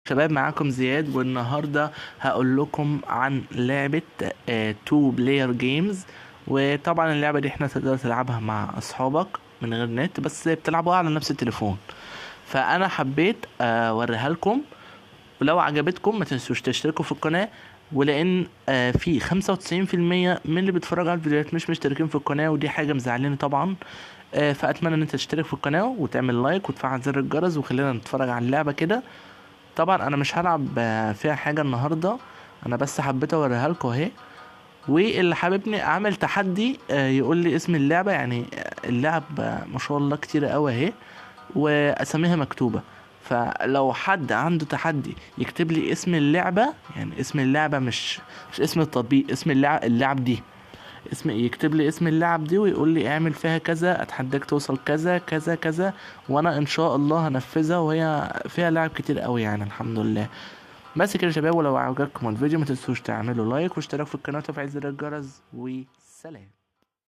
شباب، معاكم زياد، والنهارده هقول لكم عن لعبة 2 player games. وطبعا اللعبة دي احنا تقدر تلعبها مع اصحابك من غير نت، بس بتلعبوها على نفس التليفون. فانا حبيت اوريها لكم، ولو عجبتكم ما تنسوش تشتركوا في القناة، ولان في 95% من اللي بيتفرج على الفيديوهات مش مشتركين في القناة، ودي حاجة مزعلاني طبعا. فاتمنى ان انت تشترك في القناة وتعمل like وتفعل زر الجرس، وخلينا نتفرج على اللعبة كده. طبعا انا مش هلعب فيها حاجة النهاردة، انا بس حبيت اوريها لكم اهي. واللي حاببني اعمل تحدي يقول لي اسم اللعبة، يعني اللعب ما شاء الله كتير قوي اهي واساميها مكتوبة. فلو حد عنده تحدي يكتب لي اسم اللعبة، يعني اسم اللعبة مش اسم التطبيق، اسم اللعب دي، اسم، يكتب لي اسم اللعب دي ويقول لي اعمل فيها كذا، اتحداك توصل كذا كذا كذا، وانا ان شاء الله هنفذها. وهي فيها لعب كتير قوي يعني الحمد لله. بس كده يا شباب، ولو عجبكم الفيديو ما تنسوش تعملوا like واشتراك في القناة وتفعيل زر الجرس، وسلام.